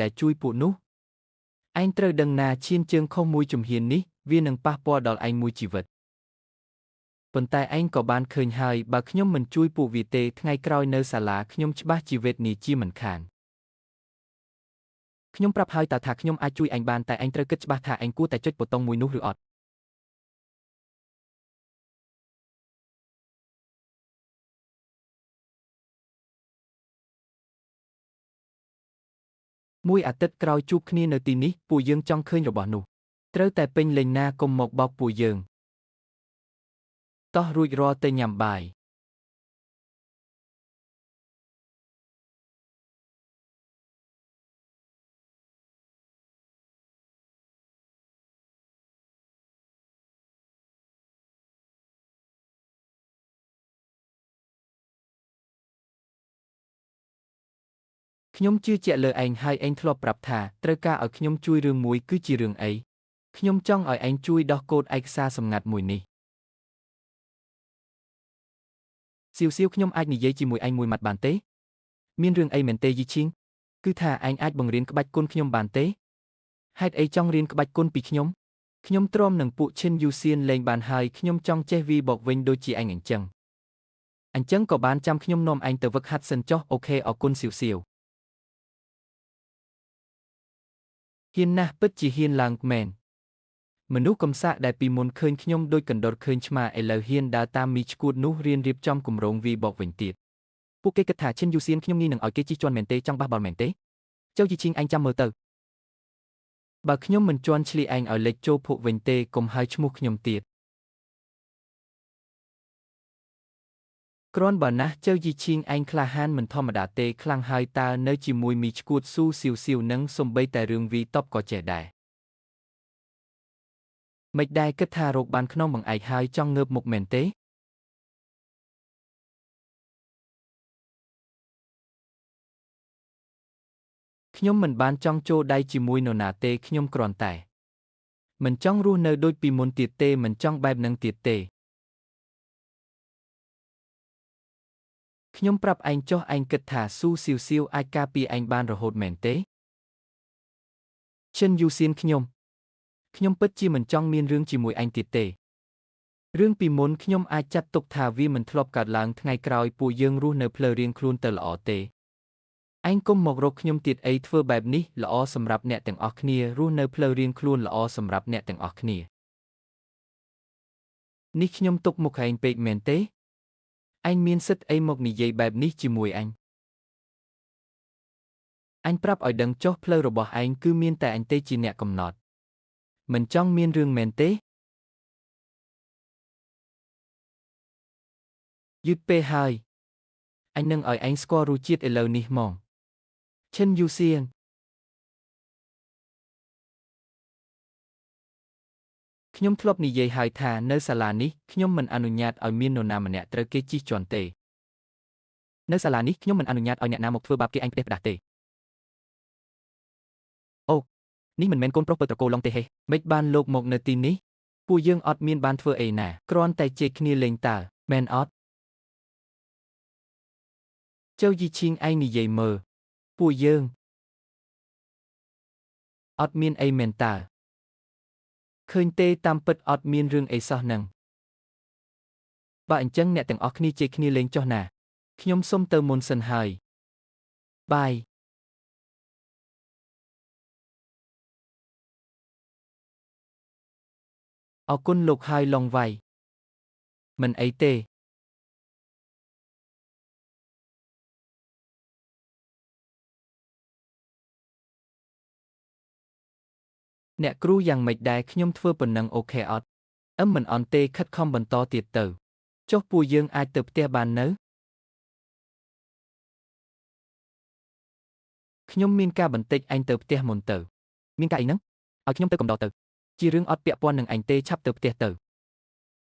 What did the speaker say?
ដែលជួយពួកនោះឯងត្រូវដឹងណាឈានជើងខុសមួយជំហាននេះវានឹងប៉ះពាល់ដល់ឯងមួយជីវិតប៉ុន្តែឯងក៏បានឃើញហើយបើខ្ញុំមិនជួយពួកវាទេថ្ងៃក្រោយនៅសាលាខ្ញុំច្បាស់ជីវិតនេះជាមិនខានខ្ញុំប្រាប់ហើយតើថាខ្ញុំអាចជួយឯងបានតែឯងត្រូវគិតច្បាស់ថាឯងគួរតែចុចប៊ូតុងមួយនោះឬអត់មួយអាទិត្យក្រោយជួបគ្នានៅទីនេះពួកយើងចង់ឃើញរបស់នោះត្រូវតែពេញលេញណាកុំមកបោកពួកយើងតោះរួចរាល់ទៅញ៉ាំបាយខ្ញុំជឿជាក់លើឯងហើយឯងធ្លាប់ប្រាប់ថាត្រូវការឲ្យខ្ញុំជួយរឿងមួយគឺជារឿងអីខ្ញុំចង់ឲ្យឯងជួយដោះកូដឯកសារសម្ងាត់មួយនេះសៀវសៀវខ្ញុំអាចនិយាយជាមួយឯងមួយម៉ាត់បានទេមានរឿងអីមែនទេយីឈីងគឺថាឯងអាចបង្រៀនក្បាច់គុណខ្ញុំបានទេហេតុអីចង់រៀនក្បាច់គុណពីខ្ញុំខ្ញុំទ្រាំនឹងពួកឈិនយូសៀនលេងបានហើយខ្ញុំចង់ចេះវីបកវិញដូចជាឯងអញ្ចឹងក៏បានចាំខ្ញុំនាំឯងទៅវឹកហាត់សិនចុះអូខេអរគុណសៀវសៀវហ៊ានណាស់ពិតជាហ៊ានឡើងមែនមនុស្សកំសាកដែលពីមុនឃើញខ្ញុំដូចកណ្ដុរឃើញឆ្មាឥឡូវហ៊ានដើរតាមមីឈួតនោះរៀនរៀបចំគម្រោងវីបកវិញទៀតពួកគេគិតថាឈិនយូសៀនខ្ញុំងាយនឹងឲ្យគេជិះជាន់មែនទេចង់បះបោលមែនទេចៅយីឈីងឯងចាំមើលទៅបើខ្ញុំមិនជន់ឈ្លីឯងឲ្យលេចចូលភក់វិញទេកុំហៅឈ្មោះខ្ញុំទៀតគ្រាន់បើណាស់ចៅយីឈីងឯងក្លាហានមិនធម្មតាទេខ្លាំងហើយតើនៅជាមួយមីឈួតស៊ូសៀវសៀវនឹងសំបីតែរឿងវីតបក៏ចេះដែរមិនដែរគិតថារកបានក្នុងបង្អែកហើយចង់ងើបមុខមែនទេខ្ញុំមិនបានចង់ចូលដៃជាមួយនរណាទេខ្ញុំគ្រាន់តែមិនចង់រស់នៅដូចពីមុនទៀតទេមិនចង់បែបនឹងទៀតទេខ្ញុំប្រាប់ឯងចុះឯងគិតថាស៊ូសៀវសៀវអាចការពារឯងបានរហូតមែនទេឈិនយូសៀនខ្ញុំពិតជាមិនចង់មានរឿងជាមួយឯងទៀតទេរឿងពីមុនខ្ញុំអាចចាត់ទុកថាវាមិនធ្លាប់កើតឡើងថ្ងៃក្រោយពួកយើងរស់នៅផ្លូវរៀងខ្លួនទៅល្អទេឯងកុំមករកខ្ញុំទៀតអីធ្វើបែបនេះល្អសម្រាប់អ្នកទាំងអស់គ្នារស់នៅផ្លូវរៀងខ្លួនល្អសម្រាប់អ្នកទាំងអស់គ្នានេះខ្ញុំទុកមុខឯងពេកមែនទេឯងមានសិទ្ធិអីមកនិយាយបែបនេះជាមួយអញអញប្រាប់ឲ្យដឹងចុះផ្លូវរបស់ឯងគឺមានតែអញទេជាអ្នកកំណត់មិនចង់មានរឿងមែនទេយឺតពេលហើយអញនឹងឲ្យឯងស្គាល់រសជាតិឥឡូវនេះហ្មងឈិនយូសៀងខ្ញុំធ្លាប់និយាយហើយថានៅសាលានេះខ្ញុំមិនអនុញ្ញាតឲ្យមាននរណាម្នាក់ត្រូវគេជិះជាន់ទេនៅសាលានេះខ្ញុំមិនអនុញ្ញាតឲ្យអ្នកណាមកធ្វើបាបគេឯងផ្ដេសផ្ដាស់ទេអូនេះមិនមែនកូនប្រុសពើត្រកូលឡុងទេហេមិនបានលោកមកនៅទីនេះពួកយើងអត់មានបានធ្វើអីណាគ្រាន់តែជេរគ្នាលេងតើមែនអត់ចៅយីឈីងឯងនិយាយមើលពួកយើងអត់មានអីមែនតើឃើញទេតាមពិតអត់មានរឿងអីសោះនឹងបើអញ្ចឹងអ្នកទាំងអស់គ្នាជេរគ្នាលេងចុះណាខ្ញុំសុំទៅមុនសិនហើយបាយអរគុណលោកហើយឡុងវៃមិនអីទេអ្នកគ្រូយ៉ាងម៉េចដែរខ្ញុំធ្វើប៉ុណ្ណឹងអូខេអត់អឹមមិនអន់ទេខិតខំបន្តទៀតទៅចុះពួកយើងអាចទៅផ្ទះបាននៅខ្ញុំមានការបន្តិចឯងទៅផ្ទះមុនទៅមានការអីហ្នឹងឲ្យខ្ញុំទៅកំដរទៅជារឿងអត់ពាក់ព័ន្ធនឹងឯងទេឆាប់ទៅផ្ទះទៅ